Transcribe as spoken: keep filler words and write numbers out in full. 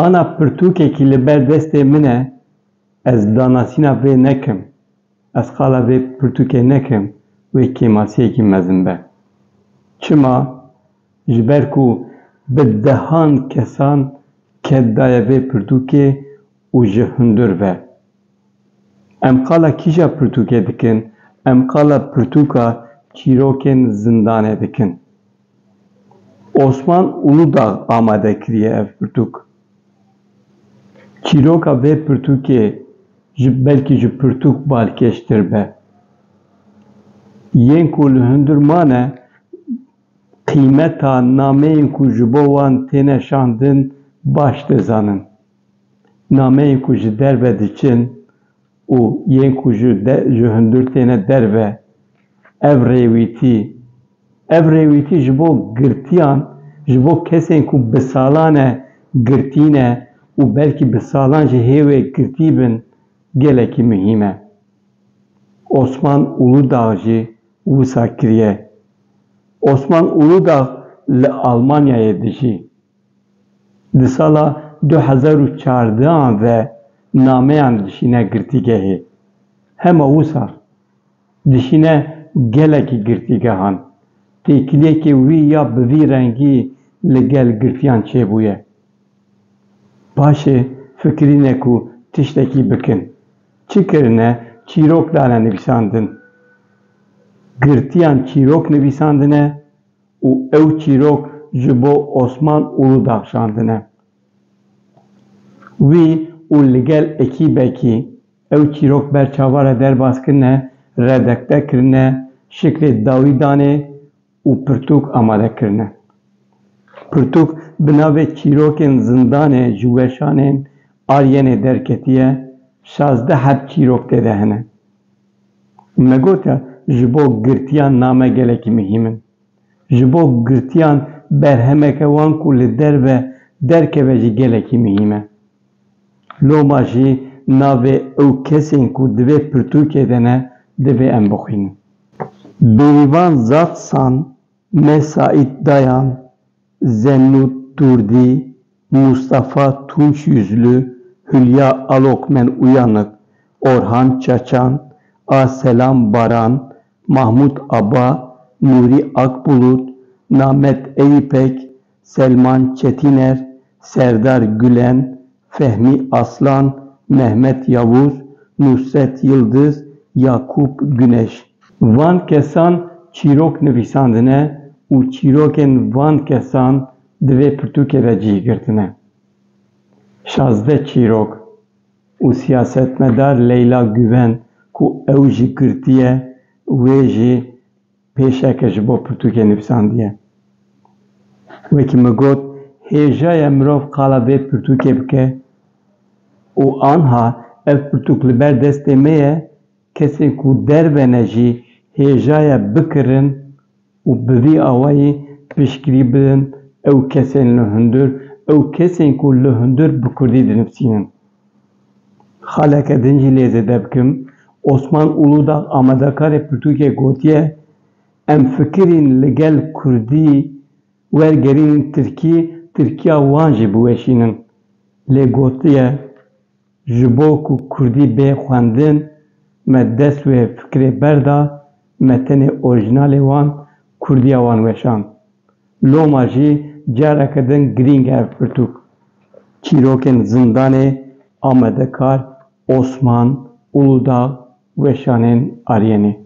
Ana pirtûkekî li ber destê min e, ez danasîna vê nekim, ez qala vê pirtûkê nekim, wê kêmasiyekî mezin be. Çima? Ji ber ku bi dehan kesan ked daye vê pirtûkê û ji hundir ve. Em qala kîja pirtûkê dikin? Em qala pirtûka çîrokên zindanê dikin. Osman Uludağ amade kiriye ev pirtûk. Çîroka vê pirtûkê ji, belkî ji pirtûk balkêştir be. Yên ku li hundir mane, qîmeta nameyên ku ji bo wan têne şandin baş dizanin. Nameyên ku ji derve diçin û yên ku ji de-, ji hundir têne derve, ev rêwîtî, ev rêwîtî ji bo girtiyan, ji bo kesên ku bi salan e girtî ne û belkî bi salan ji hê wê girtî bin, gelekî muhîm e. Osman Uludağ jî wisa kiriye. Osman Uludağ li Almanyayê dijî. Di sala du hezar û çardehan ve nameyan dişîne girtîgehê. Hema wisa dişîne gelekî girtîgehan. Têkiliyekê wî ya bi vî rengî li gel girtiyan çêbûye. Paşê fikirîne ku tiştekî bikin. Çi kirine? Çîrok dane nivîsandin. Girtiyan çîrok nivîsandine û ew çîrok ji bo Osman Uludağ şandine. Wî û li gel ekîbekî ew çîrok ber çavara derbas kirine, redakte kirine, şiklê dawî danê û pirtûk amade kirine. Pirtûk bi navê Çîrokên Zindanê ji weşanên Aryenê derketiye, şazdeh heb çîrok tê de hene. Me gote, ji bo girtiyan name gelekî muhîm in. Ji bo girtiyan berhemeke wan ku li derve derkeve jî gelekî muhîm e. Loma jî navê ew kesên ku di vê pirtûkê de ne, divê em bixwînin. Bêrîvan Zatsan, Me Saîd Dayan, Zennû Dûrdî, Mustafa Tunç Yüzlü, Hülya Alokmen Uyanık, Orhan Çaçan, A Selam Baran, Mahmut Aba, Nuri Akbulut, Namet Eyüpek, Selman Çetiner, Serdar Gülen, Fehmi Aslan, Mehmet Yavuz, Nusret Yıldız, Yakup Güneş. Van kesan çîrok nivîsandine û çîrokên van kesan di vê pirtûkê de cih girtine. Şazdeh çîrok û siyasetmedar Leyla Güven ku ew jî girtiye, wê jî pêşeke ji bo pirtûkê nivîsandiye. Wekî min got, hêja ye mirov qala vê pirtûkê bike û anha ev pirtûk li ber destê me ye, kesên ku derve ne jî hêja ye bikirin û bi vî awayî piştgirî bidin ew kesên li hundir, ew kesên ku li hundir bi kurdî dinivîsînin. Xaleke din jî lê zêde bikim, Osman Uludağ, amadekarê pirtûkê, gotiye, em fikirîn li gel kurdî wergerînin tirkî, tirkiya wan jî biweşînin. Lê gotiye, ji bo ku kurdî bê xwendin, me dest wê fikrê berda, me tenê orîjinalê wan, kurdiya wan weşand. Loma jî careke din girîng e ev pirtûk. Çîrokên Zindanê, amadekar Osman Uludağ, Weşanên Aryenê.